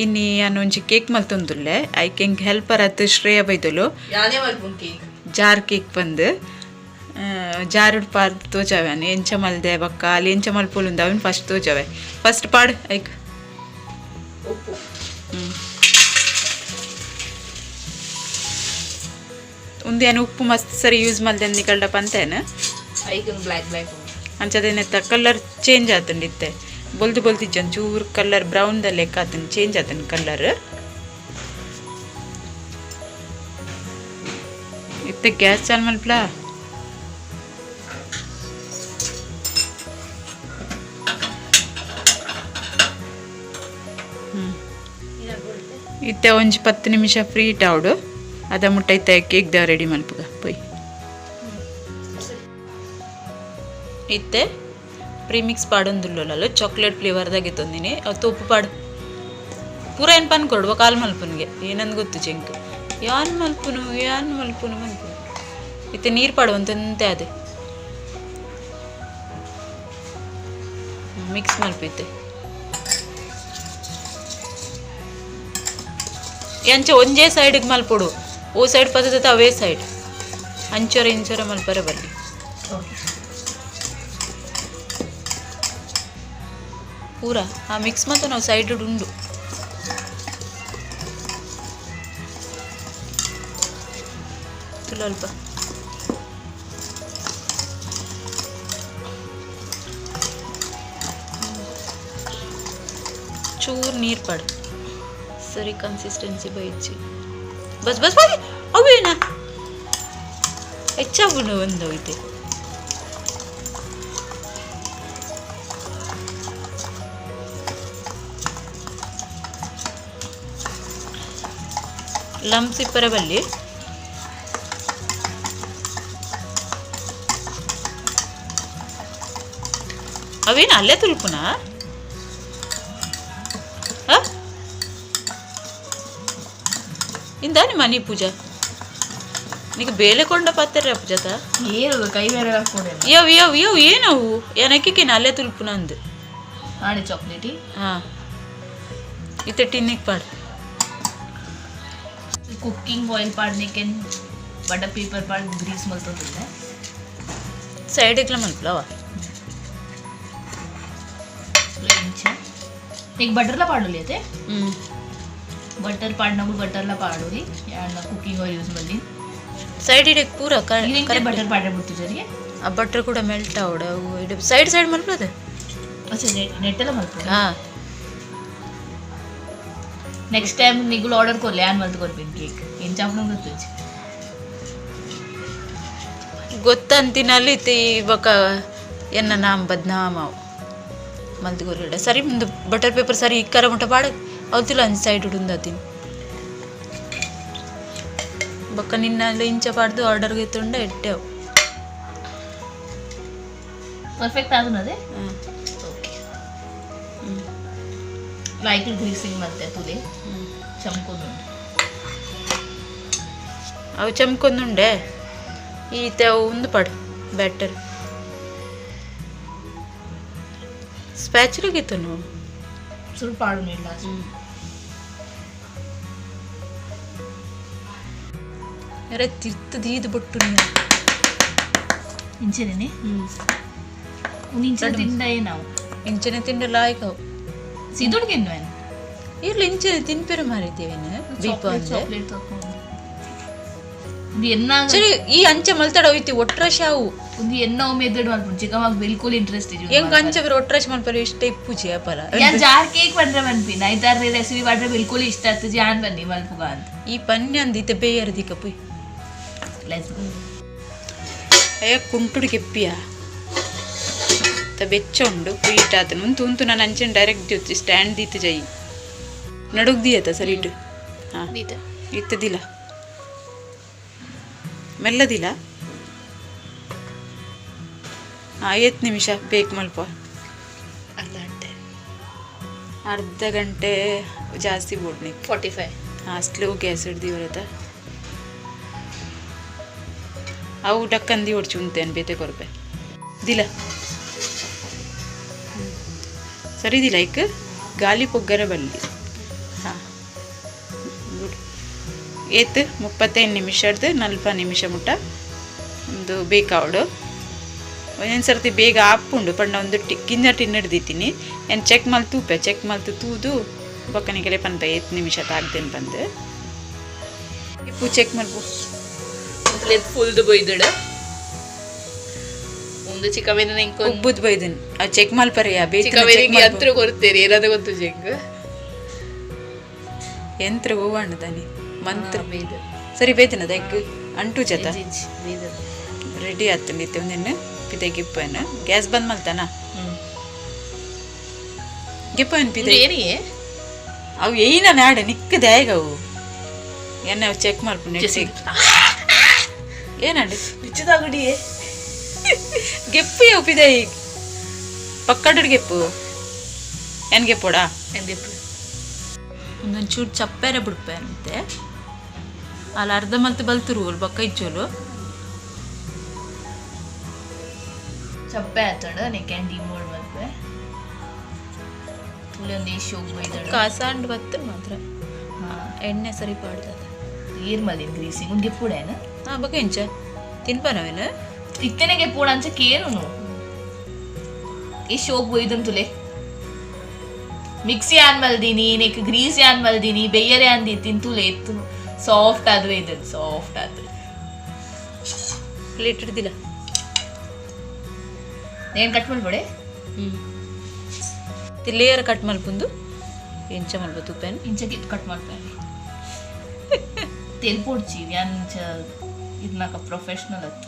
ಇನಿ ಯಾನ್ ಒಂಜಿ ಕೇಕ್ ಮಲ್ತೊಂದುಲ್ಲೆ. ಐಕ್ ಎಂಕ್ ಹೆಲ್ಪರ್ ಆತ್ ಶ್ರೇಯ ಬೈದೊಲು. ಯಾನೇ ಮಲ್ಪುನ್ ಕೇಕ್. ಜಾರ್ ಕೇಕ್ ಬಂದು ಜಾರುಡ್ ಪಾರ್ದ್ ತೋಜಾವೆ ಎಂಚ ಮಲ್ದೆ ಬೊಕ್ಕ ಅಲ್ಲಿ ಎಂಚ ಮಲ್ಪೊಲುಂದು ಅವಿನ ಫಸ್ಟ್ ತೋಜಾವೆ. ಫಸ್ಟ್ ಪಾಡ್ ಐಕ್ ಉಪ್ಪು. ಉಂದು ಏನು ಉಪ್ಪು ಮಸ್ತ್ ಸರಿ ಯೂಸ್ ಮಲ್ದೆ ನಿಕಲ್ಡ ಪಂತೇನ. ಐಕ್ ಬ್ಲ್ಯಾಕ್ ಬ್ಲ್ಯಾಕ್. ಅಂಚದೇನೆತ್ತ ಕಲರ್ ಚೇಂಜ್ ಆತುಂಡು ಇತ್ತೆ. ಬೊಲ್ದು ಬೊಲ್ದಿಜ್ಜಿ ಒಂಚೂರು ಕಲರ್ ಬ್ರೌನ್ ದ ಲೆಕ್ಕ ಆತುಂಡು, ಚೇಂಜ್ ಆತುಂಡು ಕಲರ್. ಇತ್ತೆ ಗ್ಯಾಸ್ ಚಾಲು ಮಲ್ಪಲ. ಇತ್ತೆ ಒಂಜಿ 10 ನಿಮಿಷ ಫ್ರೀ ಇಟ್ಟಾವಡು. ಅದ ಮುಟ್ಟ ಇತ್ತೆ ಕೇಕ್ the ready ಮಲ್ಪುಗ ಪೋಯ್. ಇತ್ತೆ ಪ್ರೀಮಿಕ್ಸ್ ಪಾಡೊಂದುಲ್ಲಲ್ಲ ಚಾಕ್ಲೇಟ್ ಫ್ಲೇವರ್ ದಾಗೆ ತೊಂದಿನಿ. ಅವು ತೋಪು ಪಾಡು ಪೂರ ಏನು ಪನ್ ಕೊಡುವ ಕಾಲ್ ಮಲ್ಪುನಿಗೆ ಏನಂದ್ ಗೊತ್ತು ಚೆಂಕ್ ಯಾನ್ ಮಲ್ಪುನು ಯಾನ್ ಮಲ್ಪುನು ಮಲ್ಪುನು. ಇತ್ತೆ ನೀರು ಪಾಡುವಂತಂತೆ ಅದೇ ಮಿಕ್ಸ್ ಮಲ್ಪು ಇತ್ತೆ. ಎಂಚ ಒಂಜೇ ಸೈಡ್ಗೆ ಮಲ್ಪೊಡು, ಓ ಸೈಡ್ ಪದ್ಧತಿ ಅವೇ ಸೈಡ್ ಅಂಚೊರ ಇಂಚೊರ ಮಲ್ಪರೆ ಬಲ್ಲಿ. ಪೂರ ಆ ಮಿಕ್ಸ್ ಮಾತ್ರ ನಾವು ಸೈಡ್ ಉಂಡು. ಅಲ್ಪ ಚೂರು ನೀರು ಪಾಡು, ಸರಿ ಕನ್ಸಿಸ್ಟೆನ್ಸಿ ಬೈಚಿ. ಬಸ್ ಬಸ್ ಬಸ್ ಅವೇನಾ ಹೆಚ್ಚಾಗುಂಡು ಒಂದು ಐತೆ. ಲಂಪ್ಸ್ ಇಪ್ಪರೆ ಬಲ್ಲಿ. ಅವೇನು ಅಲ್ಲೇ ತುಲ್ಪುನಾ? ಇಂದಾನಿ ಮನಿ ಪೂಜಾ ನೀಗ ಬೇಲೆ ಕೊಂಡ ಪಾತ್ರೆ ಪೂಜಾತ. ಏನು ಕೈ ಬೇರೆ ಹಾಕೊಂಡೆ. ಯವ್ ಯವ್ ಯವ್ ಏನವು ಏನಕ್ಕೆ ಅಲ್ಲೇ ತುಲ್ಪುನ ಅಂದು. ಆಣೆ ಚಾಕ್ಲೇಟಿ. ಹಾಂ ಇತ್ತೆ ಟಿನ್ನಿಗೆ ಪಾಡು. ಕುಕ್ಕಿಂಗ್ ಆಯಿಲ್ ಪಾಡ್ನಿಕ್ಕೆ ಬಟರ್ ಪೇಪರ್ ಪಾಡ್ ಗ್ರೀಸ್ ಮಲ್ತೊಂದುಲ್ಲೆ. ಸೈಡ್ಗ್ಲ ಮಲ್ಪಲವ. ಇಂಚ ಈಗ ಬಟರ್ಲ ಪಾಡೊಲಿ ಅತೆ. ಬಟರ್ ಪಾಡ್ನಗು ಬಟರ್ಲ ಪಾಡೊಲಿ ಯಾನ್ ಕುಕ್ಕಿಂಗ್ ಆಯಿಲ್ ಯೂಸ್ ಮಲ್ದಿ. ಸೈಡ್ ಇಡೆ ಪೂರ ಕರೆಕ್ಟ್ ಬಟರ್ ಪಾಡ್ರೆ ಬಿಡ್ತು ಜರಿಗೆ. ಆ ಬಟರ್ ಕೂಡ ಮೆಲ್ಟ್ ಆವಡ ಸೈಡ್ ಸೈಡ್ ಮಲ್ಪದ. ಅಚ್ಚ ನೆಟ್ಟೆಲ್ಲ ಮಲ್ಪು. ಹಾಂ ನೆಕ್ಸ್ಟ್ ಟೈಮ್ ನಿಗುಲು ಆರ್ಡರ್ ಕೊರ್ಲೆ ಯಾನ್ ಮಲ್ತ್ ಕೊರ್ಪಿನ್ ಕೇಕ್ ಎಂಚ ಆಪುಂಡು ಗೊತ್ತುಜ್ಜಿ. ಗೊತ್ತಂತಿನಲ್ಲಿ ಬೊಕ ಎನ್ನ ನಾಮ್ ಬದ್ನಾಮ್ ಅವು ಮಲ್ತ್ ಕೊರ್ರೆಡ ಸರಿ ಮುಂದೆ ಬಟರ್ ಪೇಪರ್ ಸರಿ ಇಕ್ಕರ ಮುಟ್ಟ ಪಾಡ ಅವತಿಲ್ಲ ಅಂಚ ಸೈಡ್ ಉಂದತಿನ್ ಬೊಕ್ಕ ನಿನ್ನ ಇಂಚ ಪಾಡ್ದು ಆರ್ಡರ್ ಗೆತ್ತುಂಡ ಎಟ್ಟೆವು. ಪರ್ಫೆಕ್ಟ್ ಆಗುನದೆ. ಓಕೆ ಲೈಟ್ ಗ್ರೀಸಿಂಗ್ ಮಲ್ತೆ ತುಲೆ ಚಮ್ಕೊಂದುಂಡು. ಅವು ಚಮ್ಕೊಂದುಂಡೆ ಈತೆ ಅವು ಉಂದು ಪಾಡು ಬ್ಯಾಟರ್ ಸ್ಪ್ಯಾಚುಲ ಗೆತ್ತುನು ಸುರು ಪಾಡುನು ಇಲ್ಲ. ಅರೆ ತಿರ್ತು ದೀದು ಬೊಟ್ಟು ಇಂಚೆನೆ ಉಂದು ಇಂಚನೆ ತಿಂದಯೇ ನಾವು. ಇಂಚನೆ ತಿಂಡ ಲಾಯ್ಕ್ ಅವು. ಸಿದುಡ್ಗೆನ್ನುವೆನ್ ಇರ್ಲಿ ಇಂಚನೆ ತಿನ್ಪೆರು ಮಾರಿದ್ದೇವೇನು ದೀಪ ಚಾಕ್ಲೇಟ್ ತಕೊಂಡು ಉಂದು ಎನ್ನ ಸರಿ ಈ ಅಂಚೆ ಮಲ್ತಡ ಹೋಯ್ತಿ ಒಟ್ರಾಶಿ ಅವು. ಉಂದು ಎನ್ನ ಮೆಥಡ್ ಮಲ್ಪುಂಡು ಚಿಕ್ಕಮ್ಮಗೆ ಬಿಲ್ಕುಲ್ ಇಂಟ್ರೆಸ್ಟ್ ಇಜ್ಜಿ. ಎಂಕ್ ಅಂಚೆ ಬೇರೆ ಒಟ್ರಾಶಿ ಮಲ್ಪರೆ ಇಷ್ಟ ಇಪ್ಪುಜಿ ಅಪಲ. ಯಾನ್ ಜಾರ್ ಕೇಕ್ ಪಂಡ್ರೆ ಮನ್ಪಿನ ಐತಾರ ರೆಸಿಪಿ ಪಂಡ್ರೆ ಬಿಲ್ಕುಲ್ ಇಷ್ಟ ಆತು ಯಾನ್ ಬನ್ನಿ ಮಲ್ಪುಗ ಅಂತ. ಈ ಪನ್ಯ ಅಂದ್ ಇತ್ತೆ ಬೇಯರ್ ದಿಕ್ಕ ಪುಯ್. Let's go. ಅಯ್ಯ ಕುಂಟುಡು ಕೆಪ್ಪಿಯ ತ ಬೆಚ್ಚ ಉಂಡು ಪುಯಿಟ್ ಆತನು ಉಂತು ಉಂತು ನಾನು ಅಂಚೆನ್ ಡೈರೆಕ್ಟ್ ದಿತ್ತು ಸ್ಟ್ಯಾಂಡ್ ದೀತು ಜೈ ನಡುಗ್ ದಿಯತ ಸರಿ ಇಟ್ಟು. ಹಾಂ ಇತ್ತದಿಲ್ಲ ಮೆಲ್ಲದಿಲ್ಲ. ಹಾಂ 5 ನಿಮಿಷ ಬೇಕ್ ಮಲ್ಪ. ಅರ್ಧ ಗಂಟೆ. ಅರ್ಧ ಗಂಟೆ ಜಾಸ್ತಿ ಬೋಡ್ನಿಕ್. 45. ಹಾಂ ಸ್ಲೋ ಗ್ಯಾಸ್ ಹಿಡ್ದು ಅವು ಡಕ್ಕಂದಿ ಹೊಡ್ಚು ಉಂತೇನು ಬೇತೆ ಕೊರ್ಪೆ ದಿಲ ಸರಿ ದಿಲ ಐಕ್ ಗಾಲಿ ಪೊಗ್ಗರ ಬಲ್ಲಿ. ಏತ್ 35 ನಿಮಿಷಡ್ದು 40 ನಿಮಿಷ ಮುಟ್ಟ ಒಂದು ಬೇಕಾವಡು. ಒಂದೊಂದು ಸರ್ತಿ ಬೇಗ ಆಪುಂಡು ಪಂಡ ಒಂದು ಕಿಂಜ ಟಿನ್ ಹಿಡ್ದಿತ್ತೀನಿ ಏನು ಚೆಕ್ ಮಲ್ತು ತೂಪೆ ಚೆಕ್ ಮಲ್ತು ತೂದು ಬೊಕ್ಕನಿಗೆಲೆ ಪನ್ಪ ಏತ್ ನಿಮಿಷ ತಾಗ್ದೇನು ಬಂದು ಇಪ್ಪು ಚೆಕ್ ಮಲ್ಪು. ಫುಲ್ದು ಬೊಯ್ದಡ ಒಂದು ಚಿಕ್ಕವೇನ ಉಬ್ಬುದ್ ಬೈದನ್ ಆ ಚೆಕ್ ಮಲ್ಪರಿಯಾ. ಚಿಕ್ಕವೇನಿಗೆ ಯಂತ್ರ ಕೊಡ್ತೇರಿ ಏನಾದ ಗೊತ್ತು ಚೆಕ್. ಯಂತ್ರ ಹೂವಣ್ಣ ದಾನಿ ಮಂತ್ರ ಸರಿ ಬೇದಿನ ದೈಕ್ ಅಂಟು ಜತ ರೆಡಿ ಆತಂಡು ಇತ್ತೆ ಒಂದಿನ್ನು ಪಿದೆ ಗಿಪ್ಪನ ಗ್ಯಾಸ್ ಬಂದ್ ಮಲ್ತಾನ ಗಿಪ್ಪನ್ ಪಿದೆ ಏನಿಗೆ ಅವು ಏನ ನಾಡ ನಿಕ್ಕ ದ್ಯಾಗ ಅವು ಎನ್ನ ಅವು ಚೆಕ್ ಮಲ್ಪು ನೆಟ್ಟಿ ಏನಂడి ಬಿಚ್ಚದಾಗುಡಿ ಗೆಪ್ಪು ಅವು ಪಿದೆ ಪಕ್ಕಡು ಗೆಪ್ಪು ಏನ್ ಗೆಪ್ಪೋಡಾ ಎಂದೆಪ್ಪು. ಒಂದೊಂದು ಚೂರು ಚಪ್ಪೆರೆ ಬಿಡ್ಪೆ ಅಂತೆ ಅಲ್ಲಿ ಅರ್ಧ ಮಲ್ತು ಬಲ್ತುರು ಬೊಕ್ಕ ಇಜ್ಜೋಲು. ಚಪ್ಪೆ ಆತಂಡ ನೆಕ್ಕೆ ಡಿಮೋಲ್ಡ್ ಮಲ್ಪೆ ತುಳಿ ಒಂದು ಶೋಕ್ ಬೈದಡ ಕಾಸಾಂಡ್ ಬತ್ತು ಮಾತ್ರ ಎಣ್ಣೆ ಸರಿ ಪಾಡ್ದದ. ಏರ್ ಮಲ್ಲಿನ ಗ್ರೀಸಿಂಗ್ ಒಂದು ಗೆಪ್ಪುಡೇನ. ಹಾಂ ಬೊಕ್ಕ ಇಂಚ ತಿನ್ಪ ನಾವೇನು. ಇತ್ತನೆ ಗೆಪ್ಪುಡ ಅಂಚ ಕೇನು ಈ ಶೋಕ್ ಬೈದನ್ ತುಲೆ ಮಿಕ್ಸಿ ಆನ್ ಮಲ್ದಿನಿ ನೆಕ್ ಗ್ರೀಸ್ ಆನ್ ಮಲ್ದಿನಿ ಬೆಯ್ಯರೆ ಅಂದಿತ್ತೀನಿ ತುಲೆ ಎತ್ತು ಸಾಫ್ಟ್ ಆದ ಇದನ್ ಸಾಫ್ಟ್ ಆದ. ಪ್ಲೇಟ್ ಹಿಡ್ದಿಲ್ಲ. ಏನು ಕಟ್ ಮಲ್ಬೋಡೆ. ಹ್ಞೂ ಲೇಯರ್ ಕಟ್ ಮಲ್ಪುಂದು ಎಂಚ ಮಲ್ಪ ತುಪ್ಪೇನು ಇಂಚ ಕಟ್ ಮಲ್ಪೆ ತೆಲ್ಪೊಡ್ಚಿ ಅಂಚ ಇದು ನಾಕ ಪ್ರೊಫೆಷ್ನಲ್ ಅತ್ತು.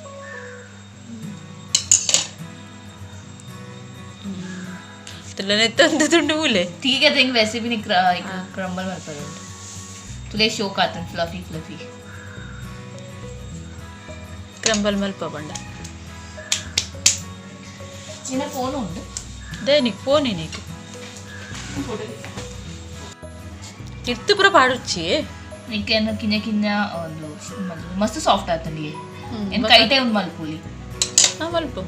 ತಂದು ತುಂಡು ಮೂಲೆ. ठीक है थिंक वैसे भी नहीं क्रम्बल मल्परे तुले शोक आतन फ्लफी फ्लफी. ಕ್ರಂಬಲ್ ಮಲ್ಪ ಬಂಡ. ನಿನ್ನ ಫೋನ್ ಉಂಟು. They ನೀಕ್ ಫೋನ್ ನೀಕ್ ತಿರ್ತು ಪೂರ ಪಾಡುಚ್ಚಿ. ನಿಕ್ಕೆ ಕಿಂಜ ಕಿಂಜ ಒಂದು ಮಸ್ತ್ ಸಾಫ್ಟ್ ಆತಂಡಿ ಏನು ಕೈಟೆ ಒಂದು ಮಲ್ಪುಲಿ. ಹಾಂ ಮಲ್ಪು.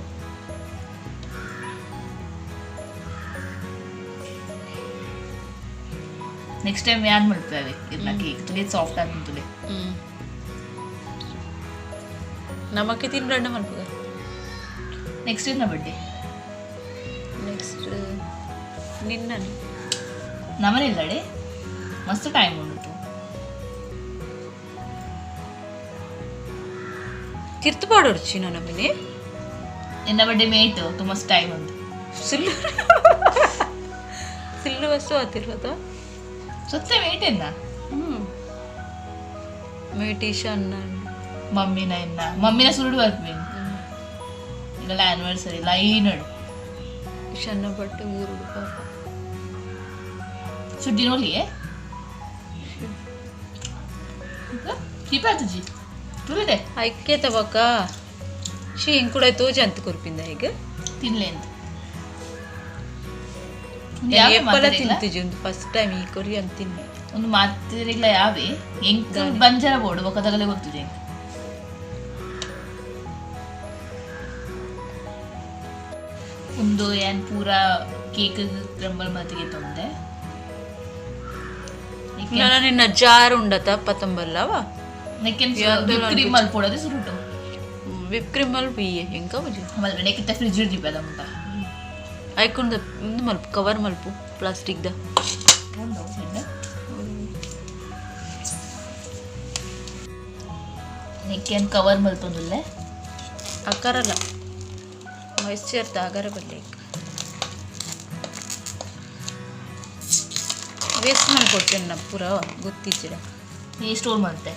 ನೆಕ್ಸ್ಟ್ ಟೈಮ್ ಯಾನ್ ಮಲ್ಪೆ ಅವೆ ಇರ್ನ ಕೇಕ್ ತುಲೆ ಸಾಫ್ಟ್ ಆತಂದು ತುಲೆ. ನಮಕ್ಕೆ ತಿನ್ರಣ್ಣ ಮಲ್ಪುಗ. ನೆಕ್ಸ್ಟ್ ಇರ್ನ ಬರ್ಡೇ. ನೆಕ್ಸ್ಟ್ ನಿನ್ನ ನಮನಿಲ್ಲಡೆ ಮಸ್ತ್ ಟೈಮ್ ಉಂಟು. ತಿರ್ತು ಪಾಡೊಡ್ಚಿ ನಮ್ಮನೆ. ನಿನ್ನ ಬರ್ಡೇ ಮೇಟ್ ತು ಮಸ್ತ್ ಟೈಮ್ ಉಂಟು. ಸಿಲ್ಲು ಸಿಲ್ಲು ವಸ್ತು ಆತಿರ್ವದ. ಸೊತ್ತೆ ಮೇಟ್ ಎನ್ನ. ಹ್ಞೂ ಮೇಟ್ ಈಶಾನ್ ಮಮ್ಮಿನ ಎನ್ನ ಮಮ್ಮಿನ ಸುರುಡು ಬರ್ಪೇನು ಈಗ ಆನಿವರ್ಸರಿ ಲೈನ್ ಈಶಾನ ಬಟ್ಟೆ ಊರುಡು ಪಾಪ. ಸುಡ್ಡಿ ನೋಡ್ಲಿಯೇ ಚೀಪ ಆತುಜಿ ತುಳಿದೆ. ಐಕ್ಯ ತಬಕ she ಇಂಕುಡ ತೋಜ ಅಂತ ಕೊರ್ಪಿಂದ ಈಗ. ತಿನ್ಲೆ ಅಂತ ಎಪ್ಪಲ ತಿಂತಿಜಿ ಒಂದು ಫಸ್ಟ್ ಟೈಮ್ ಈ ಕೊರಿಯನ್ ತಿನ್ನೆ. ಒಂದು ಮಾತಿರಿಗ್ಲ ಯಾವೆ ಎಂಕ್ ಬಂಜಾರ ಬೋಡು ಬೊಕದಗಲೆ ಗೊತ್ತುಜಿ ಎಂಕ್. ಒಂದು ಏನ್ ಪೂರ ಕೇಕ್ ಕ್ರಂಬಲ್ ಮತ್ತಿಗೆ ತೊಂದೆ. ನಾನು ನಿನ್ನ ಜಾರ್ ಉಂಡತ ಪತಂಬಲ್ಲವ. ನೆಕ್ಕೆನ್ ವಿಪ್ ಕ್ರೀಮ್ ಮಲ್ಪೊಡದೆ ಸುರುಟು. ವಿಪ್ ಕ್ರೀಮ್ ಮಲ್ಪ ಇಯೆ ಎಂಕ ಬುಜಿ. ಮಲ್ಪೆ ನೆಕ್ಕಿತ್ತ ಫ್ರಿಜ್ ದೀಪದ ಮುಟ. ಐಕೊಂಡ ಒಂದು ಮಲ್ಪ ಕವರ್ ಮಲ್ಪು ಪ್ಲಾಸ್ಟಿಕ್ the. ನೆಕ್ಕೆನ್ ಕವರ್ ಮಲ್ತೊಂದುಲ್ಲೆ. ಅಕ್ಕರಲ್ಲ ಮಾಯ್ಶ್ಚರ್ ತಾಗರ ಬಲ್ಲೆ ವೇಸ್ಟ್ ಮಲ್ಕೊಡ್ತೇನೆ ನಾ ಪೂರ ಗೊತ್ತಿಜ್ಜಿಡ. ನೀ ಸ್ಟೋರ್ ಮಲ್ತೆ.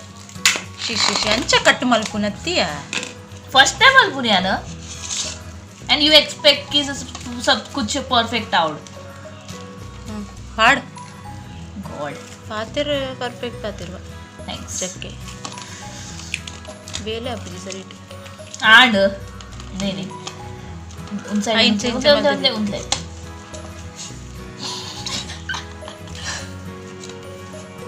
She she she ಅಂಚ ಕಟ್ ಮಲ್ಪುನತ್ತಿಯ. ಫಸ್ಟ್ ಟೈಮ್ ಮಲ್ಪುನಿ ಯಾನು ಆ್ಯಂಡ್ you expect ಕಿ ಸಬ್ ಕುಚ್ ಪರ್ಫೆಕ್ಟ್ ಔಟ್. ಹಾಡ್ ಗಾಡ್ ಪಾತಿರ್ ಪರ್ಫೆಕ್ಟ್ ಪಾತಿರ್ವ. Thanks. ಚಕ್ಕೆ ಬೇಲೆ ಅಪ್ಪುಜಿ ಸರಿ ಇಟ್ಟು. ಆಂಡ್ ನೇನೆ ಒಂದು ಸೈಡ್ ಇಂಚ ಇಂಚ ಒಂದೇ ಒಂದೇ ಒಂದೇ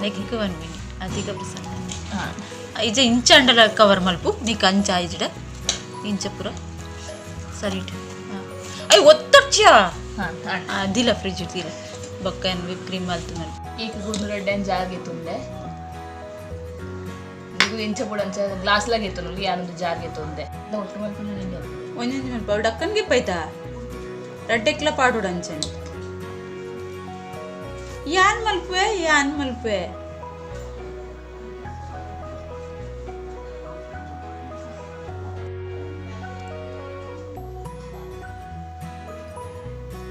ನೆಕ್ಕಿಗೆ ಒನ್ ಮಿನಿಟ್ ಅಧಿಕ ಪ್ರಸಂಗ. ಹಾಂ ಇಜ ಇಂಚ ಅಂಡಲ ಕವರ್ ಮಲ್ಪು ನೀಕ್ ಅಂಚ ಆಯ್ಜಿಡ ಇಂಚ ಪೂರ ಸರಿ ಇಟ್ಟು ಅಯ್ಯ ಒತ್ತೊಡ್ಚಿಯಾ. ಹಾಂ ದಿಲ ಫ್ರಿಜ್ ದಿಲ ಬೊಕ್ಕ ಏನು ವಿಪ್ ಕ್ರೀಮ್ ಮಲ್ತು ಮಲ್ಪು. ಕೇಕ್ ಗುಂಡು ರೆಡ್ ಆ್ಯಂಡ್ ಜಾರ್ಗೆ ತುಂದೆ. ಎಂಚ ಬೋಡಂಚ ಗ್ಲಾಸ್ ಲಾಗ ಎತ್ತೊಂದು ಯಾನೊಂದು ಜಾರ್ ಗೆತ್ತೊಂದೆ ಒಟ್ಟು ಮಲ್ಪುನ ಒಂಜೊಂಜಿ ಮಲ್ಪ ಡಕ್ಕನ್ಗೆ ಪೈತಾ ರಡ್ಡೆಕ್ಲ ಪಾಡೋಡಂಚನೆ ಯಾನ್ ಮಲ್ಪುವೆ ಯಾನ್ ಮಲ್ಪುವೆ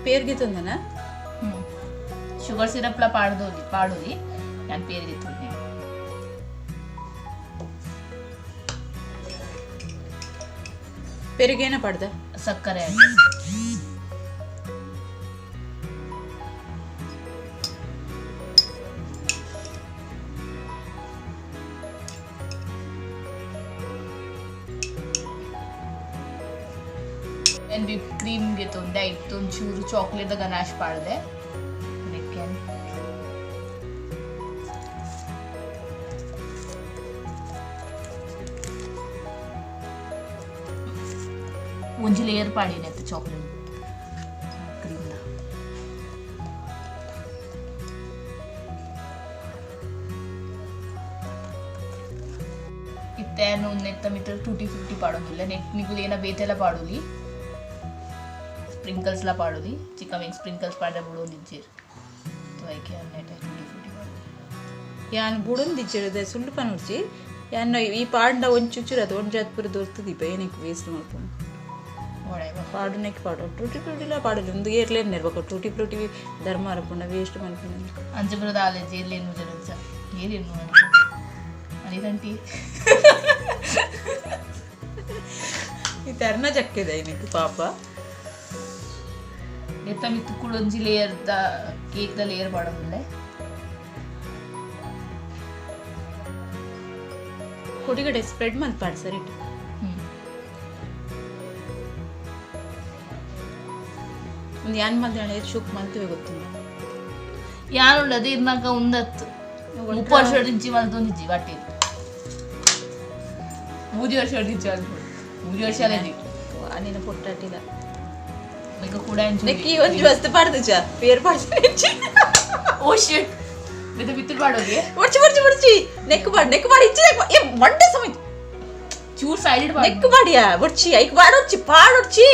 ಪೇರ್ಗೆ ತಂದನ ಶುಗರ್ ಸಿರಪ್ ಲ ಪಾಡೋಲಿ ಪಾಡೋಲಿ ನಾನು ಪೇರ್ಗೆ ತಂದೆ ಪೆರುಗೇನ ಪಾಡ್ದ ಸಕ್ಕರೆ and whipped cream ಗೆತ್ತೊಂದೆ ಐತ್ ಒಂಚೂರು ಚಾಕ್ಲೇಟ್ ಗನಾಶ್ ಪಾಡ್ದೆ ಒಂಜಿ ಲೇಯರ್ ಪಾಡಿನ ಚಾಕ್ಲೇಟ್ ಕ್ರೀಮ್ ಇತ್ತೆ ನೆತ್ತ ಮಿತ್ರ ಟೂಟಿ ಫ್ರೂಟಿ ಪಾಡೋದಿಲ್ಲ ನೆಟ್ ನಿಗುಲು ಏನ ಬೇತೆಲ್ಲ ಪಾಡೋಲಿ ಸ್ಪ್ರಿಂಕಲ್ಸ್ ಲ ಪಾಡೋಲಿ ಚಿಕ್ಕ ಸ್ಪ್ರಿಂಕಲ್ಸ್ ಪಾಡ ಬುಡೊಂದಿಜ್ಜೆರ್ ಐಕೆ ನೆಟ್ ಟೂಟಿ ಫ್ರೂಟಿ ಪಾಡೋಲಿ ಯಾನ್ ಬುಡೊಂದಿಜ್ಜೆರ್ ಸುಳ್ಳು ಪನೊಡ್ಚಿ ಯಾನ್ ಈ ಪಾಂಡ ಒಂಜಿ ಚುಚ್ಚುರು ಅದು ಒಂಜಿ ಪೂರ ದೊರ್ತದೀಪ ಏನಕ್ಕೆ ವೇಸ್ಟ್ ಮಾಡ್ಕೊಂಡು ಪಾಡುನೆಕ್ಕೆ ಪಾಡು ಟೂಟಿ ಫ್ರೂಟಿಲ ಪಾಡಲಿ ಒಂದು ಏರ್ಲೇನು ನೆರ್ಬೇಕು ಟೂಟಿ ಫ್ರೂಟಿ ಧರ್ಮ ಅರಪುಂಡ ವೇಸ್ಟ್ ಮಲ್ಪುಂಡ ಅಂಚ ಬರೋದು ಆಲೇಜ್ ಏರ್ಲೇನು ಜರಂಚ ಏರೇನು ಅನಿದಂಟಿ ಈ ತರ್ನ ಚಕ್ಕಿದೆ ಏನಕ್ಕೆ ಪಾಪ ಎತ್ತ ಮಿತ್ತು ಕೂಡ ಒಂಜಿ layer the cake the layer ಪಾಡೋದಿಲ್ಲ ಕೊಡಿಗಡೆ ಸ್ಪ್ರೆಡ್ ಮಲ್ಪಾಡು ಸರಿ ಒಂದು ಯಾನ್ ಮಲ್ದಾಳೆ ಶುಕ್ ಮಲ್ತುವೆ ಗೊತ್ತಿಲ್ಲ ಯಾನುಳ್ಳದು ಇರ್ನಾಕ ಉಂದತ್ತು 30 ವರ್ಷ ಇಂಚಿ ಮಲ್ತೊಂದಿಜ್ಜಿ ಬಟ್ಟೆ 3 ವರ್ಷ ಇಂಚಿ ಮಲ್ಪು 3 ವರ್ಷ ಅಲ್ಲದಿ ನಿನ್ನ ಪೊಟ್ಟಾಟಿಲ್ಲ ಈಗ ಕೂಡ ನೆಕ್ಕಿ ಒಂಜಿ ವಸ್ತು ಪಾಡ್ದು ಚಾ ಪೇರ್ ಪಾಡ್ದು ಓ ಶಿಟ್ ಮಿತ್ತ ಬಿತ್ತುರು ಪಾಡೋಗೆ ಒಡ್ಚಿ ಒಡ್ಚಿ ಒಡ್ಚಿ ನೆಕ್ ಪಾಡು ನೆಕ್ ಪಾಡು ಇಚ್ಚಿ ಏ ಮಂಡೆ ಸಮಯ ಚೂರ್ ಸೈಡ್ ನೆಕ್ ಪಾಡಿಯಾ ಒಡ್ಚಿ ಐಕ್ ಪಾಡೊಡ್ಚಿ ಪಾಡೊಡ್ಚಿ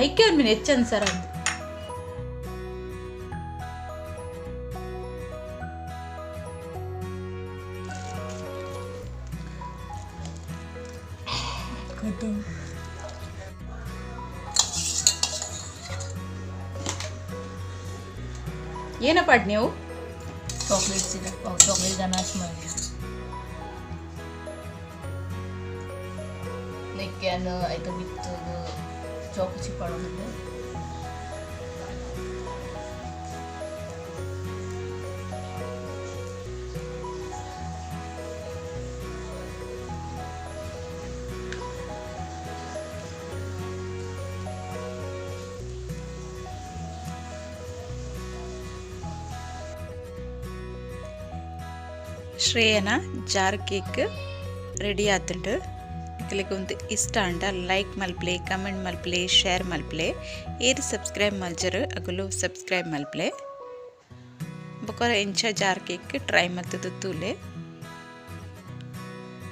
ಐಕೆ ಅನ್ಮಿನ ಹೆಚ್ಚನ್ ಸರ್ ಅಂತ ಏನ ಪಾಡ್ ನೀವು ಚಾಕ್ಲೇಟ್ ಸಿರಪ್ ಚಾಕ್ಲೇಟ್ ಗನಾಶ್ ಮಾಡಿ ನೆಕ್ಯಾನ್ ಐತ ಬಿತ್ತು ಚಾಕು ಚಿಪ್ ಪಾಡೋದಿಲ್ಲ ಶ್ರೇಯನ ಜಾರ್ ಕೇಕ್ ರೆಡಿ ಆತುಂಡು ನಿಕಲೆಗ್ ಒಂದು ಇಷ್ಟ ಆಂಡ ಲೈಕ್ ಮಲ್ಪಲೆ ಕಮೆಂಟ್ ಮಲ್ಪಲೆ ಶೇರ್ ಮಲ್ಪಲೆ ಏರ್ ಸಬ್ಸ್ಕ್ರೈಬ್ ಮಲ್ಜರು ಅಗುಲು ಸಬ್ಸ್ಕ್ರೈಬ್ ಮಲ್ಪಲೆ ಬೊಕೊರ ಎಂಚ ಜಾರ್ ಕೇಕ್ ಟ್ರೈ ಮಲ್ತುದು ತೂಲೆ.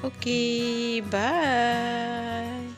Okay bye.